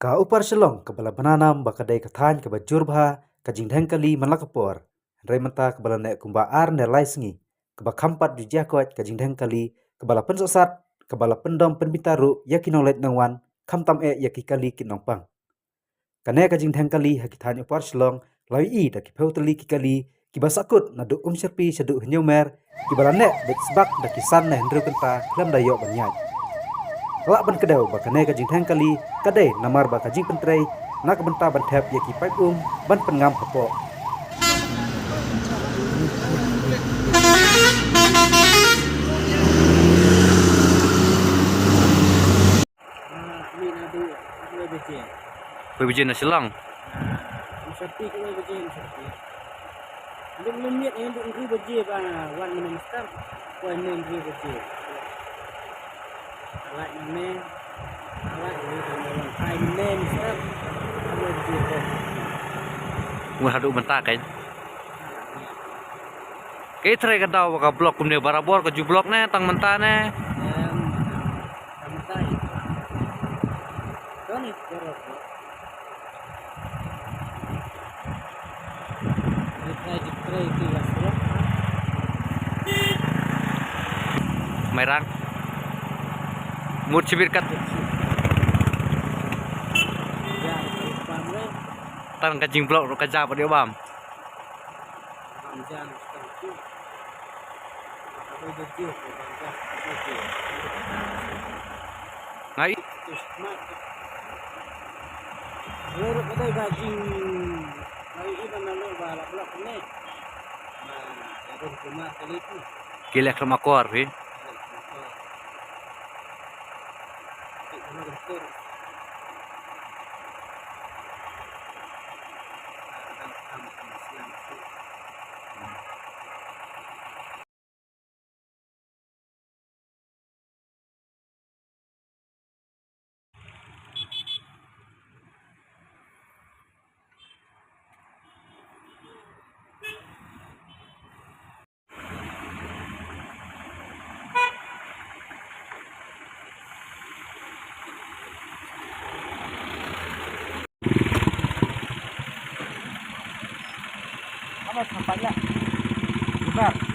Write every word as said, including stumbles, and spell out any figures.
Ka Upper Shillong kaba la bna nam ba ka dei ka thaiñ kaba jur bha ka jingdheng kali man la ka por. Hynrei mynta kaba la neh kumba ar ne lai sngi kaba kham pat ju jia koit ka jingdheng kali kaba la pynsatsat, kaba la pyndom pynbynta ruh ïa ki nongleit nongwan, khamtam eh ïa ki kali ki nongpang. Kane ka jingdheng kali ha ki thaiñ Upper Shillong la ïohi da ki phew tylli ki kali kiba sahkut naduh Umshyrpi shaduh Hynñiewmer, kiba la neh beit sbak da ki san ne hynriew kynta khlem da ïoh ban ïaid. Lah ban kdew ba kane ka jingdheng kali ka dei namar ba ka jingpyntrei na ka bynta ban thep ïa ki paip um ban pynngam hapoh. Ah, ni naduh khatwei baje. Khatwei baje na Shillong. Ah, Umshyrpi khatwei baje, Umshyrpi. Lim lim miet, eh, naduh hynriew baje ba wan mynne mynstep. Poi mynne hynriew baje. Alai mynne. Alai mynne, alai mynne mynstep. Khatwei baje. Wan haduh mynta kan. Kaei trei ka daw ba ka block kumne, barabor ka ju block ne tang mynta ne? Em, tang mynta ïa. To ni, barabor. Ïa trei, ïa trei ki ïa block. Mairang. Mut shibit kat. Ïa, ïa, bam le. Tang ka jingblock ruh ka jia pat ïa bam. Ngai. Ki leh khlem akor phi. Apa sampahnya? Bubar.